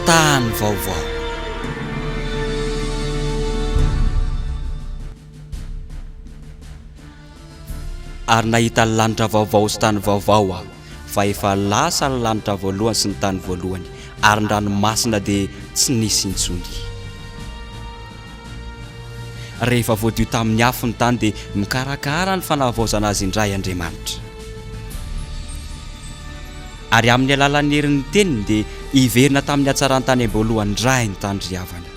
Tany vaovao. Ary nahita lanitra vaovao sy tany vaovao aho, fa efa lasa ny lanitra voalohany sy ny tany voalohany, ary ny ranomasina dia tsy nisy intsony. Rehefa voadio tamin'ny afo ny tany dia mikarakara ny fanavaozana azy indray Andriamanitra. Ary amin'ny alalan'ny herin'ny teniny dia hiverina tamin'ny hatsaran tany am-boalohany indray ny tany ry havana.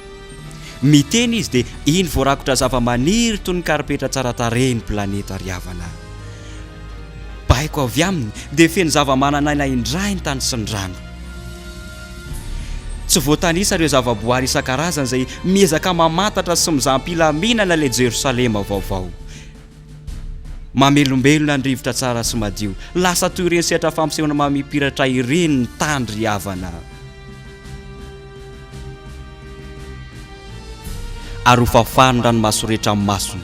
Miteny izy dia iny voarakotra zava-maniry toy ny karipetra tsara tarehy ny planeta ry havana. Baiko avy aminy dia feno zava-manan'aina indray ny tany sy ny rano. Tsy voatanisa ireo zavaboary isan-karazany izay miezaka mamantatra sy mizaha am-pilaminana ilay Jerosalema vaovao. Mamelombelona ny rivotra tsara sy madio. Lasa toy ireny sehatra fampisehoana mamipiratra ireny ny tany ry havana. Ary ho fafany ny ranomaso rehetra amin'ny masony,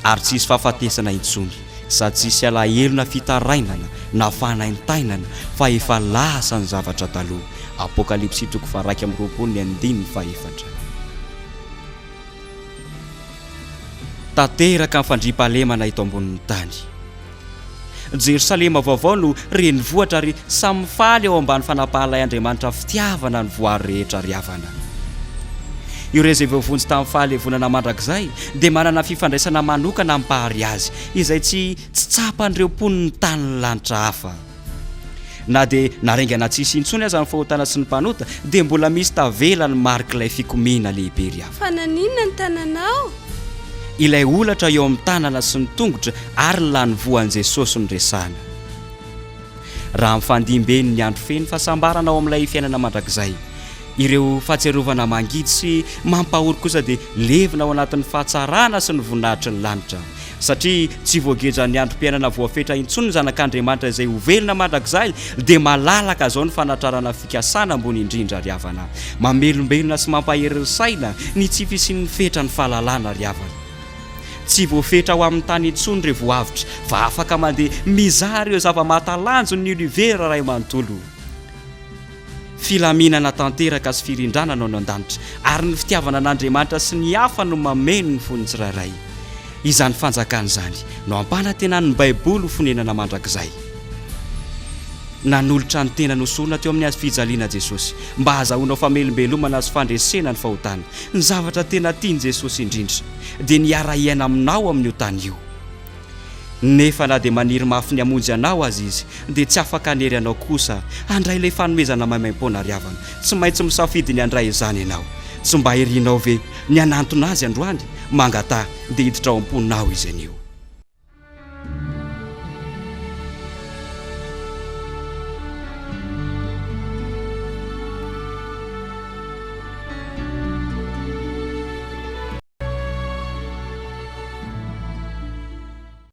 ary tsy hisy fahafatesana intsony, sady tsy hisy alahelo na fitarainana na fanaintainana, fa efa lasa ny zavatra taloha. Apokalypsy toko faha-21 ny andininy fahefatra. Tanteraka ny fandriampahalemana eto ambonin'ny tany. Jerosalema vaovao no renivohitra ary samy mifaly eo ambany fanapahan'ilay Andriamanitra fitiavana ny voary rehetra ry havana. Ireo izay voavonjy tamin'ny fahalevonana mandrakizay dia manana fifandraisana manokana amin'ny Mpahary azy izay tsy tsy tsapan'ireo mponin'ny tany lanitra hafa. Na dia naringana tsy hisy intsony aza ny fahotana sy ny mpanota, dia mbola misy tavela ny marik'ilay fikomiana lehibe ry havana. Fa naninona ny tananao? Ilay holatra eo amin'ny tanana sy ny tongotra ary ny lanivoan'i Jesosy no resahana. Raha mifandimby eny ny andro feno fahasambarana ao amin'ilay fiainana mandrakizay, ireo fahatsiarovana mangidy sy mampahory kosa dia levona ao anatin'ny fahatsarana sy ny voninahitry ny lanitra. Satria tsy voagejan'ny androm-piainana voafetra intsony ny zanak'Andriamanitra izay ho velona mandrakizay, dia malalaka izao ny fanatrarana fikasana ambony indrindra ry havana. Mamelombelona sy mampahery ny saina ny tsy fisian'ny fetra ny fahalalana ry havana. Tsy voafetra ho amin'ny tany intsony ireo voavotra, fa afaka mandeha mizaha ireo zava-mahatalanjon'ny oniversa iray manontolo. Filaminana tanteraka sy firindrana no any an-danitra, ary ny fitiavana an'Andriamanitra sy ny hafa no mameno ny fon'ny tsirairay. Izany fanjakana izany no ampanantenan'ny Baiboly ho fonenana mandrakizay. Nanolotra ny tenany ho sorona teo amin'ny hazo fijaliana Jesosy, mba hahazahoanao famelombelomana sy fandresena ny fahotana. Ny zavatra tena tian'i Jesosy indrindra, dia ny hiara-hiaina aminao amin'io tany io. Nefa na dia maniry mafy ny hamonjy anao aza Izy, dia tsy afaka hanery anao kosa handray ilay fanomezana maimaimpoana ry havana. Tsy maintsy misafidy ny handray izany ianao. Tsy mba irinao ve ny hanantona Azy androany? Mangataha, dia hiditra ao am-ponao Izy anio.